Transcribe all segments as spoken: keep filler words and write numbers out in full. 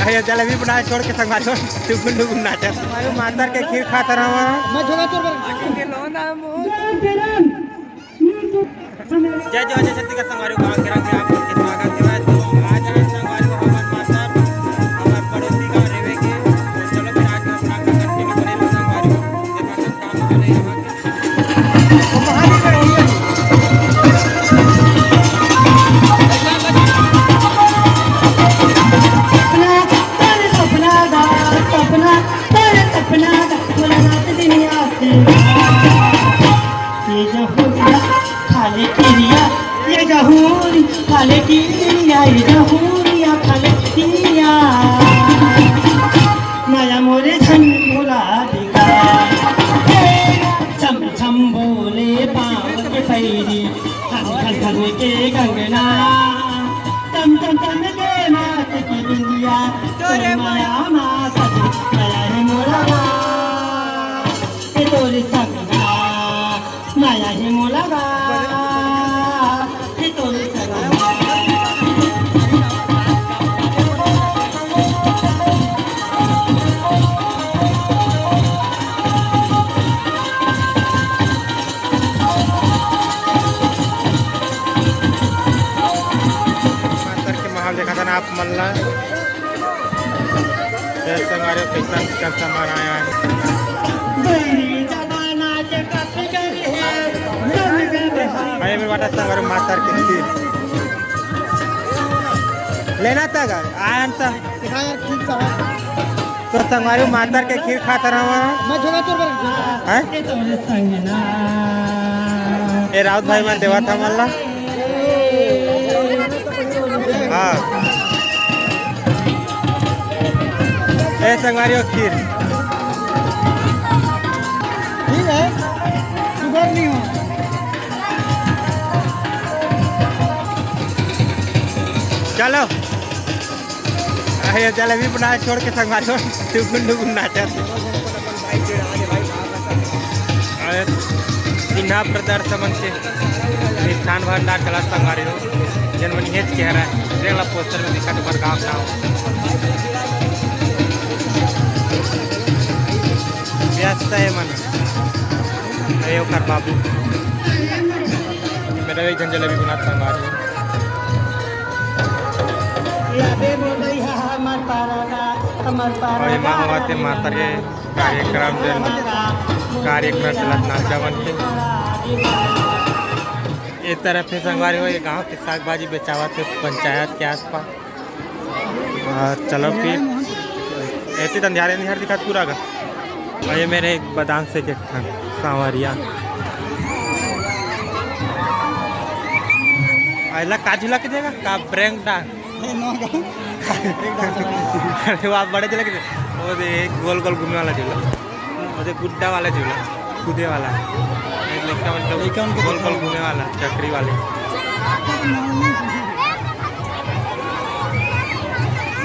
अरे जलेबी बनाए छोड़ के संगवारी हो टुकुन टुकुन नाचत। संगवारी मातर के खीर खात रहवा। मैं झोला तोड़ बर। जय जोहार, जय छत्तीसगढ़ संगवारी हो, गाँव के रंग में आप सबके स्वागत है। तो आज हम संगवारी हो हमर मातर, हमर पड़ोसी गाँव रेवे के। तो चलो फिर आज का vlog ला continue करे रहो संगवारी हो। देखा सब काम करे यहाँ के। सपना, तेरे सपना दा, सपना, तेरे सपना दा, बोला रात दिन याद तेरा। ये जहूरिया, खाले किरिया, ये जहूरी, खाले किरिया, ये जहूरिया, खाले किरिया। माया मोरे झन भुला दिगा। चम चम बोले पाँव के पैरी, खन खन खन के कंगना, तम तम तम के माथ की बिंदिया, तोरे माया मा सजनी, माया हे मोला गा, हे तोरे संगना, माया हे मोला गा, हे तोरे संगना। मातर के माहौल देखा था ना आप मन ला। ये संगवारी हो, कैसा कैसा सामान आया है। अरे मेरे बाटा संगवारी हो, मातर के खीर लेना था गा, आयन था। दिखा यार, खीर सा है। तो संगवारी हो, मातर के खीर खात रहवा। मैं झोला तोड़ बर। हैं? ये राउत भाई मन देवा था मन ला। हाँ। ए संगवारी हो, खीर। ठीक है, शुगर नहीं हो। चलो। अरे जलेबी बनाए छोड़ के संगवारी हो टुकुन टुकुन नाचत। अरे चिन्हा प्रदर्शन मन के मिष्ठान भंडार चला संगवारी हो, जन मन हेच कह रहा है, देख ला पोस्टर में दिखा तो बड़गांव का। व्यस्त है मन। अरे ओकर बाबू, मेरा एक झन जलेबी बनात संगवारी हो। अउ एमा होवत हे मातर के कार्यक्रम, जेन कार्यक्रम चलत नाचा मन के। ए तरफ हे संगवारी हो, ये गांव के साग भाजी बेचावत हे पंचायत के आसपास। अउ चलो फिर, एती त अंधियार अंधियार दिखत पूरा गा। अउ ये मेरे एक बदाम से के ठन सांवरिया। अउ एला का झूला के देगा? का ब्रेक डांस? अरे वो आप बड़े झूला के दे। वो दे गोल गोल घूमे वाला झूला। वो दे गुड्डा वाला झूला। कूदे वाला। ये लइका मन के लइका मन के गोल गोल घूमे वाला, चकरी वाले।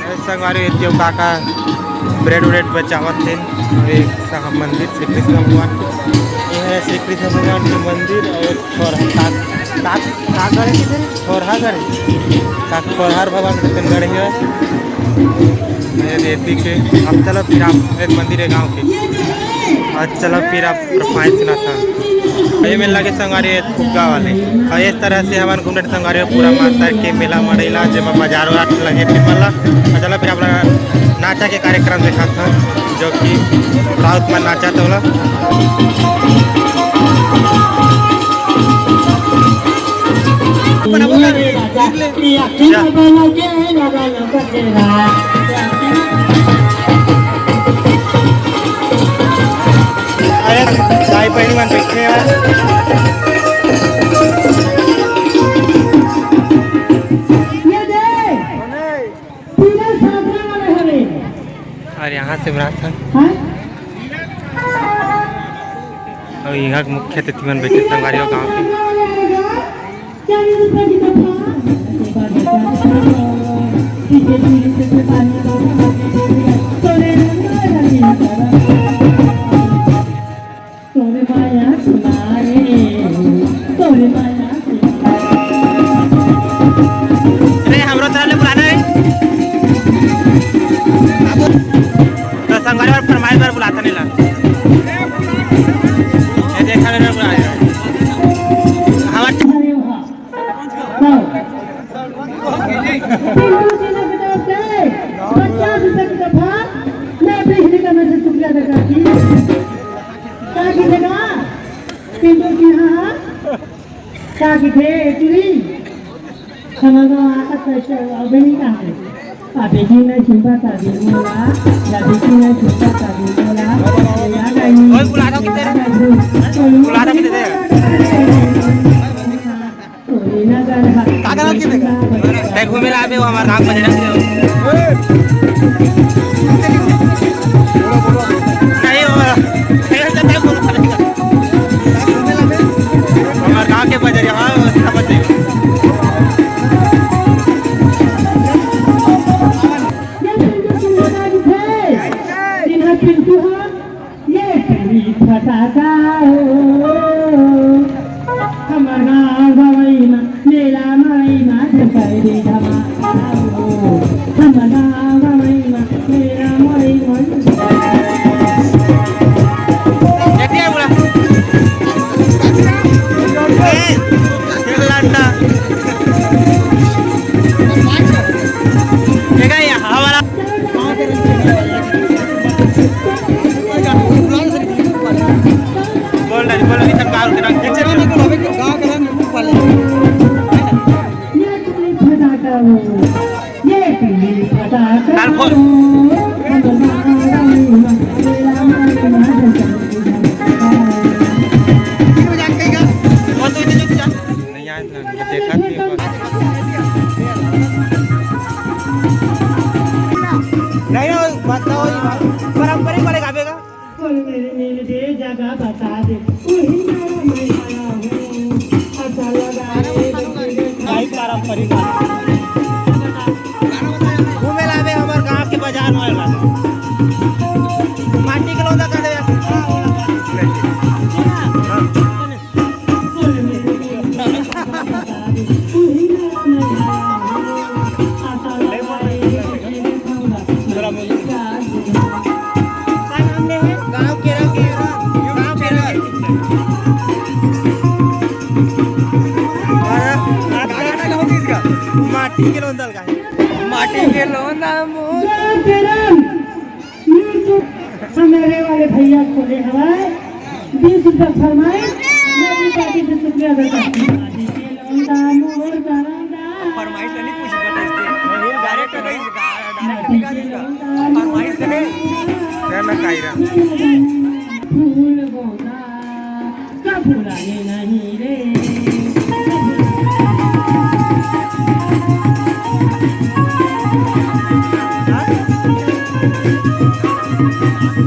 ए, संगवारी, ये जो काका ब्रेड व्रेड बेचावत हे, ये साहब मंदिर श्री कृष्ण भगवान के। ये है श्री कृष्ण भगवान के मंदिर अउ थोरहा का, का, का गढ़ हे इधर? थोरहा गढ़ हे। का थोरहा भगवान के तेन गढ़ हे। ये देती के, अब चलो फिर आप एक मंदिर है गांव के। अउ चलो फिर आप पाँच सुना था। ये मेला लगे संगवारी फुग्गा वाले। अउ इस तरह से हमन घूमने संगवारी पूरा मातर के मेला मड़ेला, जेमा बाजार वार लगे थे मला। अउ चलो फिर आप नाचा के कार्यक्रम देखा था, जो कि राउत मन नाचा तो होला। बनाबो कर। अरे, भाई बहिनी मन बैठे हैं। ये दे, पूरा सामने वाले हवे। अउ यहाँ से बरात है। हाँ? अउ यहाँ के मुख्य अतिथि मन बैठे संगवारी हो गाँव के। अरे, हमरो तरफ ले बुलाना है। हे टुरी, हमर गाँव आकत कैसे अबे नहीं कहाँ है? अबे की नहीं सुनता था दिन मोला, अबे की नहीं सुनता था दिन मोला। याद आई, ओए, बुला रहा हूँ किधर? याद आई। बुला रहा हूँ किधर? का करत के देखा? तै घूमे ला आबे, वो हमार गाँव बजरा के। नहीं, वो, नहीं, नहीं, बोल पड़ेगा। हमार गाँव के बजरिया, हाँ, वो समझ जाएगा। ये पिंटू सिंह का जी थे। इन्हें पिंटू हाँ। ये टुरी फटाका हो, हमर गाँव गवई मा, मेला मवई मा, झुकाई दे धमाका हो, हमर गाँव गवई मा, मेला मवई मा। देखिए बुला। ए, लंडा। देखा ये हमारा बोल रहा है, बोल रहा है, सब गाँव के रंग। ये टुरी फटाका हो, ये टुरी फटाका हो। नहीं आए थे, देखा थे बस। नहीं, नहीं, बात ना हो, पारंपरिक वाले गावे का। बोल मेरे नील दे जगह बता दे, वही मेरा मैं आया हूँ। अच्छा लगा रे, भाई पारंपरिक। घूमे लावे हमार गाँव के बाजार में लगा। माटी के लौंदा कर दे। गाँव के रंग, गाँव के रंग। और आपका गाना कहाँ किसका? माटी के लोंदल का है। माटी के लोंदा मोर। गाँव के रंग। ये जो हमारे वाले भैया खोले हवाए, बीस रुपया फरमाइश, मैं भी पार्टी से शुक्रिया अदा करती हूँ। फरमाइश तो नहीं पूछी, पता इसके। डायरेक्ट नहीं, डायरेक्ट नहीं इसका। फरमाइश तो नहीं। क्या ना कायरा? फूल बोला। का फुलाने नहीं रे।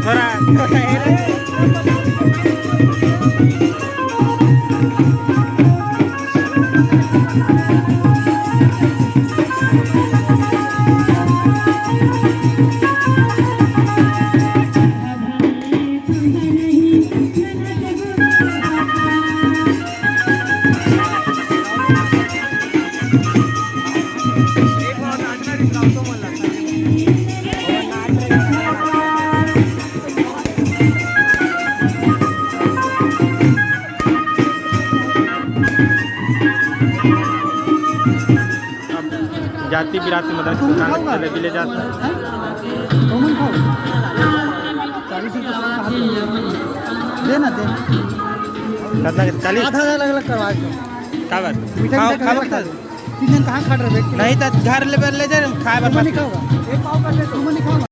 थोड़ा, थोड़ा। जाति बिराती मतलब कि दुकान चले भी ले जाता है। हैं? कौन खाओ? चालीस रुपये से कहाँ पे? दे ना, दे। कितना के? चालीस? आधा आधा अलग अलग करवा दो। का बात? मीठा खाओ, मीठा खाओ, करवा खाओ। दो। तीन दिन कहाँ खा रहे बैठ के? नहीं तो घर ले, ले जा, खाए तुम बर्बाद नहीं कर। खाओगा? एक पाव कर दे, तुम नहीं खाओगा?